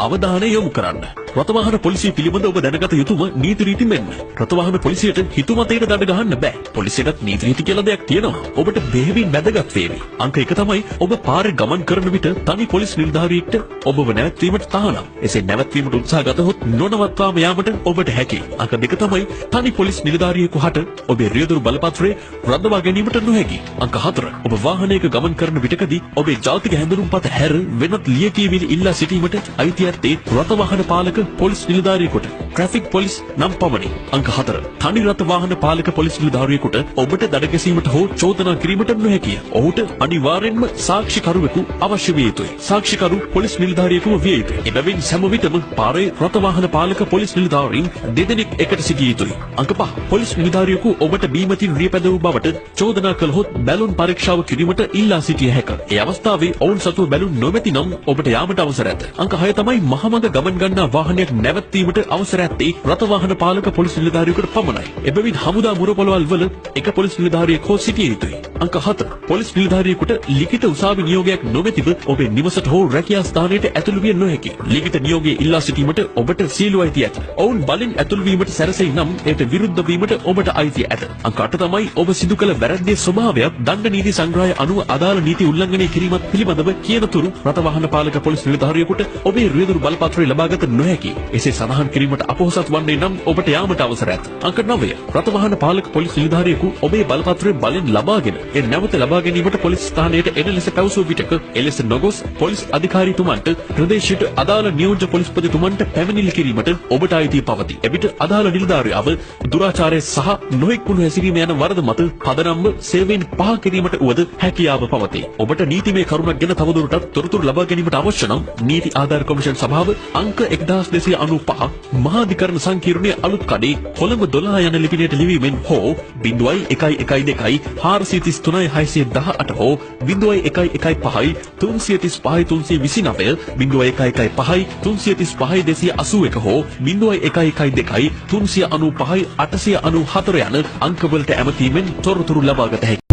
අවධානය යොමු කරන්න. රථවාහන පොලිසිය පිළිබඳ ඔබ දැනගත යුතුම නීති රීති මෙන්න. රථවාහන පොලිසියට හිතුමතේට දඩ ගහන්න බෑ. පොලිසියටත් නීති රීති කියලා දෙයක් තියෙනවා. ඔබට බෙහෙවින් වැදගත් වේවි. අංක 1 තමයි ඔබ පාරේ ගමන් කරන විට තනි පොලිස් නිලධාරියෙක්ට ඔබව නැවැත්වීමට තහනම්. එසේ නැවැත්වීමට උත්සාහ ගතහොත් නොනවත්වාම යාමට ඔබට හැකියි. අංක 2 තමයි තනි පොලිස් නිලධාරියෙකු හට ඔබේ රියදුරු බලපත්‍රය රඳවා ගැනීමට නොහැකි. අංක 4 ඔබ වාහනයක ගමන් කරන විටකදී ඔබේ ජාතික හැඳුනුම්පත හැර වෙනත් ලියකියවිලි ඉල්ලා සිටීමට අයිති ඇත්තේ රථවාහන පාලක පොලිස් නිලධාරියෙකුට ට්‍රැෆික් පොලිස් නම් පමණි. අංක 4 තනි රථ වාහන පාලක පොලිස් නිලධාරියෙකුට ඔබට දඩ ගැසීමට හෝ චෝදනා කිරීමට නොහැකිය. ඔහුට අනිවාර්යෙන්ම සාක්ෂිකරුවෙකු අවශ්‍ය විය යුතුයි. සාක්ෂිකරු පොලිස් නිලධාරියෙකුම විය යුතුයි. එබැවින් සෑම විටම පාරේ රථ වාහන පාලක පොලිස් නිලධාරීන් දෙදෙනෙක් එකට සිටිය යුතුයි. අංක 5 පොලිස් නිලධාරියෙකු ඔබට බීමතින් රිය පැදවූ බවට චෝදනා කළහොත් බැලුන් පරීක්ෂාව කිරීමට ඉල්ලා සිටිය හැක. ඒ අවස්ථාවේ ඔවුන් සතුව බැලුන් නොමැති නම් ඔබට යාමට අවසර ඇත. අංක 6 තමයි මහමග ගමන් ගන්නා වාහනයක් නැවැත්වීමට අවසර ඇත්තේ රථ වාහන පාලක පොලිස් නිලධාරියෙකුට පමණයි. එබැවින් හමුදා මුරපොළවල් වල එක පොලිස් නිලධාරියෙක් හෝ සිටිය යුතුයි. අංක 7 පොලිස් නිලධාරියෙකුට ලිඛිත උසාවි නියෝගයක් නොමැතිව ඔබේ නිවසට හෝ රැකියා ස්ථානයට ඇතුළු විය නොහැකි. ලිඛිත නියෝගය ඉල්ලා සිටීමට ඔබට සියලු අයිතිය ඇත. ඔවුන් බලෙන් ඇතුළු වීමට සැරසෙයි නම් එයට විරුද්ධ වීමට ඔබට අයිතිය ඇත. අංක 8 තමයි ඔබ සිදු කළ වැරැද්දේ ස්වභාවයත් දණ්ඩ නීති සංග්‍රහය අනුව අදාළ නීති උල්ලංඝනය කිරීමත් පිළිබඳව කියන තුරු රථ වාහන පාලක පොලිස් නිලධාරියෙකුට ඔබේ රියදුරු බලපත්‍රය ලබාගත නොහැකි. එසේ සඳහන් කිරීමට අපොහසත් වන්නේ නම් ඔබට යාමට අවසර ඇත. අංක 9 රථ වාහන පාලක පොලිස් නිලධාරියෙකු ඔබේ බලපත්‍රය බලෙන් ලබාගෙන එය නැවත ලබා ගැනීමට පොලිස් ස්ථානයට එන ලෙස පැවසූ විටක එලෙස නොගොස් පොලිස් අධිකාරීතුමන්ට ප්‍රදේශයට අදාළ නියෝජ්‍ය පොලිස්පතිතුමන්ට පැමිණිලි කිරීමට ඔබට අයිතිය පවතී. එවිට අදාළ නිලධාරියාව දුරාචාරය සහ නොහික්මුණු හැසිරීම යන වරද මත පදනම්ව සේවයෙන් පහ කිරීමට වුවද හැකියාව පවතී. ඔබට නීතිමය කරුණක් ගැන තවදුරටත් තොරතුරු ලබා ගැනීමට අවශ්‍ය නම් නීති ආධාර කොමිෂන් සභාව අංක 1295 මහාධිකරණ සංකීර්ණයේ අලුත් කඩේ කොළඹ 12 යන ලිපිනයට ලිවීමෙන් හෝ 0112 433 618 හෝ 0115 335 329 0115 335 281 හෝ 0112 395 894 යන අංකවලට ඇමතීමෙන් තොරතුරු ලබාගත හැකිය.